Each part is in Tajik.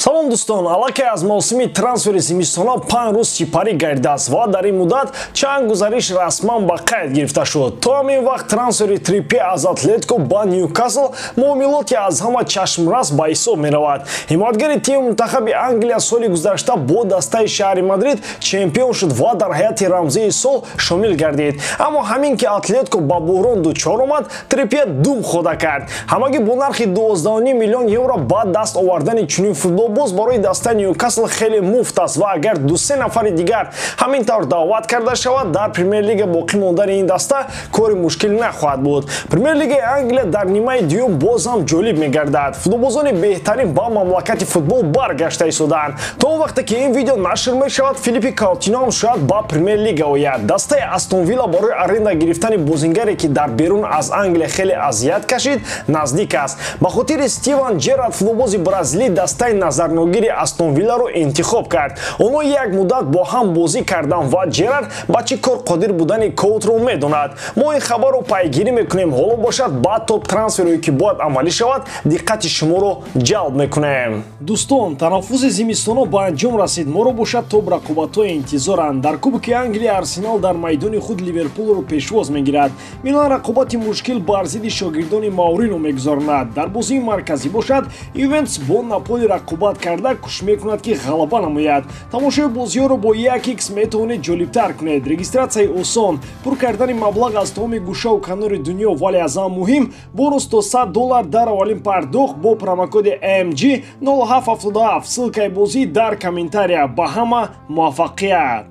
Салом дӯстон, аллакай аз мавсими трансфери зимистона 5 рӯз сипарӣ гардидааст ва дар ин муддат чанд гузариш расман ба қайд гирифта шуд. То ҳамин вақт трансфери Триппье аз Атлетико ба Ньюкасл муомилоти аз ҳама чашмрас ба ҳисоб меравад. Ҳимоятгари тими мунтахаби Англия соли гузашта бо дастаи шаҳри Мадрид чемпион шуд ва дар ҳайати рамзии сол шомил гардид. Аммо ҳамин ки Атлетико ба буҳрон дучор омад, Триппье дум хода кард. Ҳамагӣ бо нархи 12,5 миллион евро ба даст овардани чунин футболбоз барои дастаи Ньюкасл хеле муфт аст ва агар ду-се нафари дигар ҳамин тавр даъват карда шавад, дар Премер-лига боқӣ мондани ин даста кори мушкил нахоҳад буд. Премер-лигаи Англия дар нимаи дуюм боз ҳам ҷолиб мегардад. Футболбозони беҳтарин ба мамлакати футбол баргашта истодаанд. То он вақте ки ин видео нашр мешавад, Филиппи Каутино ҳам шояд ба Премер-лига ояд. Дастаи Астон Вилла барои аренда гирифтани бозингаре, ки дар берун аз Англия хеле азият кашид, наздик аст. Ба хотири Стивен Джерард футболбози бразилӣ дастаи назарногири Астон Вилларо интихоб кард. Онҳо як муддат бо ҳам бозӣ карданд ва Джерард ба чӣ кор қодир будани Коутро медонад. Мо ин хабарро пайгирӣ мекунем. Ҳоло бошад ба топ трансферое ки бояд амалӣ шавад, диққати шуморо ҷалб мекунем. Дӯстон, танаффуси зимистона ба анҷом расид. Моро бошад топ рақобатҳои интизоранд. Дар Кубки Англия Арсенал дар майдони худ Ливерпулро пешвоз мегирад. Милан рақобати мушкил бар зидди шогирдони Маурино мегузаронад. Дар бозии марказӣ бошад, Ювентус бо Наполи рақобат карда кӯшиш мекунад, ки ғалаба намояд. Тамошои бозиҳоро бо 1x метавонед ҷолибтар кунед. Регистратсияи осон, пур кардани маблағ аз тамоми гӯшаву канори дунё, вале аз ҳама муҳим бонус то $100 дар аввалин пардохт бо промокоди MG 0777. Ссылкаи бозӣ дар комментария. Ба ҳама муваффақият!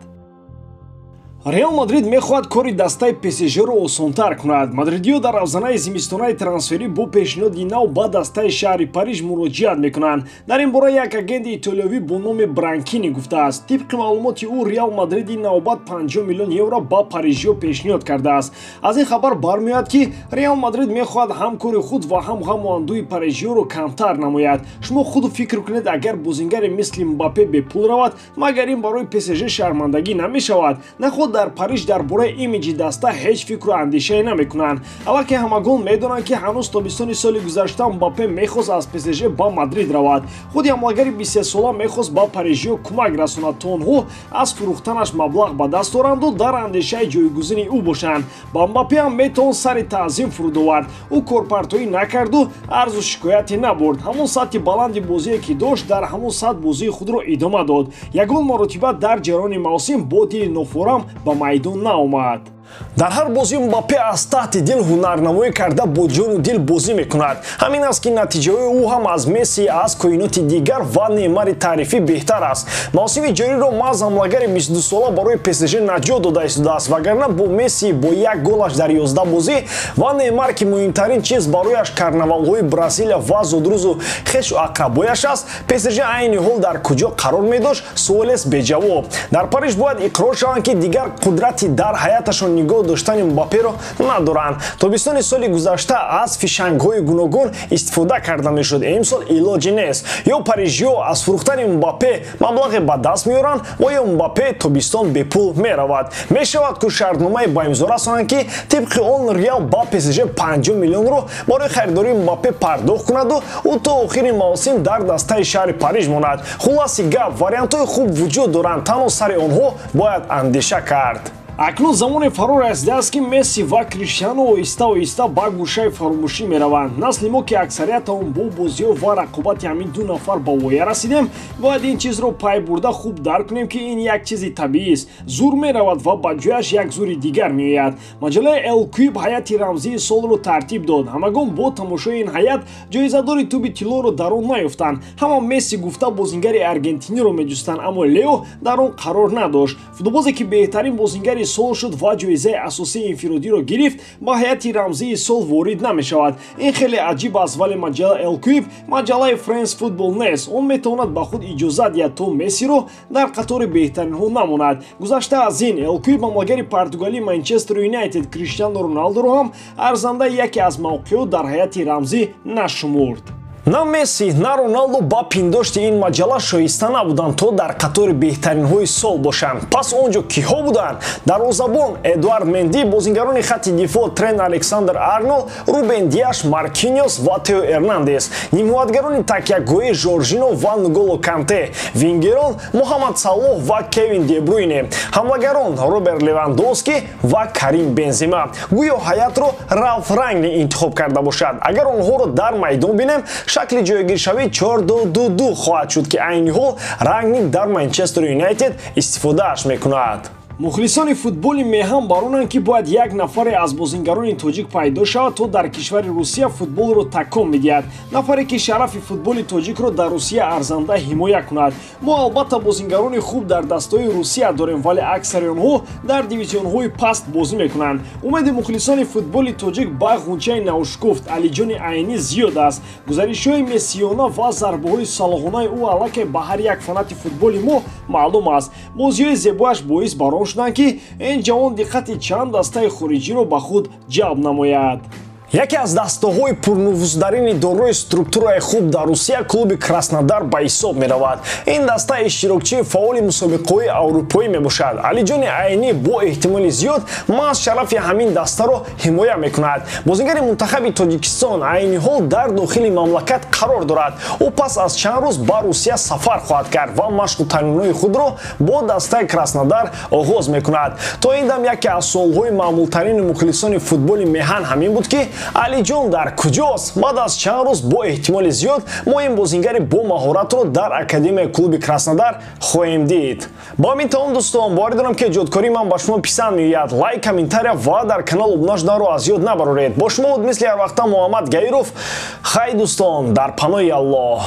Реал Мадрид мехоҳад кори дастаи ПСЖ-ро осонтар кунад. Мадридиё дар авзанаи зимистонаи трансферӣ бо пешниҳоди нав ба дастаи шаҳри Париж муроҷиат мекунанд. Дар ин бора як агенти итолиёвӣ бо номи Бранкини гуфтааст. Тибқи маълумоти ӯ, Реал Мадрид ин навбат 50 миллион евро ба парижиё пешниҳод кардааст. Аз ин хабар бармеояд, ки Реал Мадрид мехоҳад ҳам кори худ ва ҳам ғаму андӯҳи парижиёро камтар намояд. Шумо худ фикр кунед, агар бозингаре мисли Мбаппе бепул равад, магар ин барои ПСЖ шармандагӣ намешавад? Наход дар Париж дар бораи имиҷи даста ҳеҷ фикру андешае намекунанд. Аллакай ҳамагон медонанд, ки ҳанӯз тобистони соли гузашта Мбаппе мехост аз ПСЖ ба Мадрид равад. Худи ҳамлагари 23сола мехост ба парижиё кӯмак расонад, то онҳо аз фурӯхтанаш маблағ ба даст оранду дар андешаи ҷойгузини ӯ бошанд. Ба Мбаппе ҳам метавон сари таъзим фуруд овард. Ӯ корпартоӣ накарду арзу шикояте набурд. Ҳамон сатҳи баланди бозие ки дошт, дар ҳамон сатҳ бозии худро идома дод. Ягон маротиба дар ҷараёни мавсим бо дили нофорам ба майдон наомад. Дар ҳар бозӣ Мбаппе аз таҳти дил ҳунарнамоӣ карда бо ҷону дил бозӣ мекунад. Ҳамин аст, ки натиҷаҳои ӯ ҳам аз Месси, аз коиноти дигар ва Неймари таърифӣ беҳтар аст. Мавсими ҷориро маҳз ҳамлагари 22сола барои ПСЖ наҷот дода истодааст, вагарна бо Месси бо як голаш дар 11 бозӣ ва Неймар, ки муҳимтарин чиз барояш карнавалҳои Бразилия ва зодрӯзу хешу ақрабояш аст, ПСЖ айни ҳол дар куҷо қарор медошт, суолест беҷавоб. Дар Париж бояд иқрор шаванд, ки дигар қудрати дар ҳаяташон нигоҳ доштани Мбапперо надоранд. Тобистони соли гузашта аз фишангҳои гуногун истифода карда мешуд. Имсол илоҷе нест. Ё парижиё аз фурӯхтани Мбаппе маблағе ба даст меоранд ва ё Мбаппе тобистон бепул меравад. Мешавад, ку шартномае ба имзо расонанд, ки тибқи он Реал ба ПСЖ 50 миллионро барои харидории Мбаппе пардохт кунаду ӯ то охири мавсим дар дастаи шаҳри Париж монад. Хулоси гап, вариантҳои хуб вуҷуд доранд, танҳо сари онҳо бояд андеша кард. Акнун замоне фаро расидааст, ки Месси ва Криштиану оҳиста оҳиста ба гӯшаи фаромӯшӣ мераванд. Насли мо, ки аксариятаон бо бозиҳо ва рақобати ҳамин ду нафар ба воя расидем, бояд ин чизро пай бурда хуб дарк кунем, ки ин як чизи табиист. Зур меравад ва ба ҷояш як зури дигар меояд. Маҷаллаи L'Équipe ҳайати рамзии солро тартиб дод. Ҳамагон бо тамошои ин ҳайат ҷоизадори тӯби тиллоро дар он наёфтанд. Ҳама Месси гуфта бозингари аргентиниро меҷустанд, аммо Лео дар он қарор надошт. Футболбозе ки беҳтарин бозингари сол шуд ва ҷоизаи асосии инфиродиро гирифт, ба ҳайати рамзии сол ворид намешавад. Ин хеле аҷиб аст, вале маҷалла L'Équipe маҷаллаи France Football нест. Он метавонад ба худ иҷозат диҳад, то Мессиро дар қатори беҳтаринҳо намонад. Гузашта аз ин, L'Équipe ҳамлагари португалии Манчестер Юнайтед Криштиану Роналдуро ҳам арзандаи яке аз мавқеъҳо дар ҳайати рамзӣ нашумурд. На Месси, на Роналду ба пиндошти ин маҷалла шоиста набуданд, то дар қатори беҳтаринҳои сол бошанд. Пас он ҷо киҳо буданд? Дарвозабон Эдуард Менди, бозингарони хатти дифоъ Трент Александр Арнолд, Рубен Диаш, Маркиньос ва Тео Эрнандес, нимҳоятгарони такягоҳӣ Жоржино ва Нголо Канте, вингерон Муҳаммад Салоҳ ва Кевин Дебруйне, ҳамлагарон Роберт Левандовски ва Карим Бензема. Гӯё ҳаятро Ралф Рангник интихоб карда бошад. Агар онҳоро дар майдон бинем, шакли ҷойгиршавӣ 4-2-2-2 хоҳад шуд, ки айни ҳол Рангник дар Манчестер Юнайтед истифодааш мекунад. Мухлисони футболи меҳан баронанд, ки бояд як нафаре аз бозингарони тоҷик пайдо шавад, то дар кишвари Русия футболро такон медиҳад. Нафаре, ки шарафи футболи тоҷикро дар Русия арзанда ҳимоя кунад. Мо албатта бозингарони хуб дар дастаҳои Русия дорем, вале аксари онҳо дар дивизионҳои паст бозӣ мекунанд. Умеди мухлисони футболи тоҷик ба ғунчаи наушкуфт Алиҷони Айнӣ зиёд аст. Гузаришҳои мессиёна ва зарбаҳои салоҳонаи ӯ аллакай ба ҳар як фанати футболи мо маълум аст. Бозиҳои зебояш боис бар он шуданд, ки ин ҷавон диққати чанд дастаи хориҷиро ба худ ҷалб намояд. Яке аз дастаҳои пурнуфуздарини дорои структураи хуб дар Русия клуби Краснодар ба ҳисоб меравад. Ин даста иштирокчии фаъоли мусобиқаҳои аврупоӣ мебошад. Алиҷони Айнӣ бо эҳтимоли зиёд маҳз шарафи ҳамин дастаро ҳимоя мекунад. Бозингари мунтахаби Тоҷикистон айни ҳол дар дохили мамлакат қарор дорад. Ӯ пас аз чанд рӯз ба Русия сафар хоҳад кард ва машқу тамринҳои худро бо дастаи Краснодар оғоз мекунад. То ин дам яке аз суолҳои маъмултарини мухлисони футболи меҳан ҳамин буд, ки Алиҷон дар куҷост? Баъд аз чанд рӯз бо эҳтимоли зиёд мо ин бозингари бо маҳоратро дар академияи клуби Краснодар хоҳем дид. Бо ҳамин тамом, дӯстон, боварӣ дорам, ки эҷодкории ман ба шумо писанд меояд. Лайк, комментария ва дар канал обуна шуданро аз ёд набароред. Бо шумо буд мисли ҳар вақта Муҳаммад Гаиров. Хай, дӯстон, дар паноҳи Аллоҳ.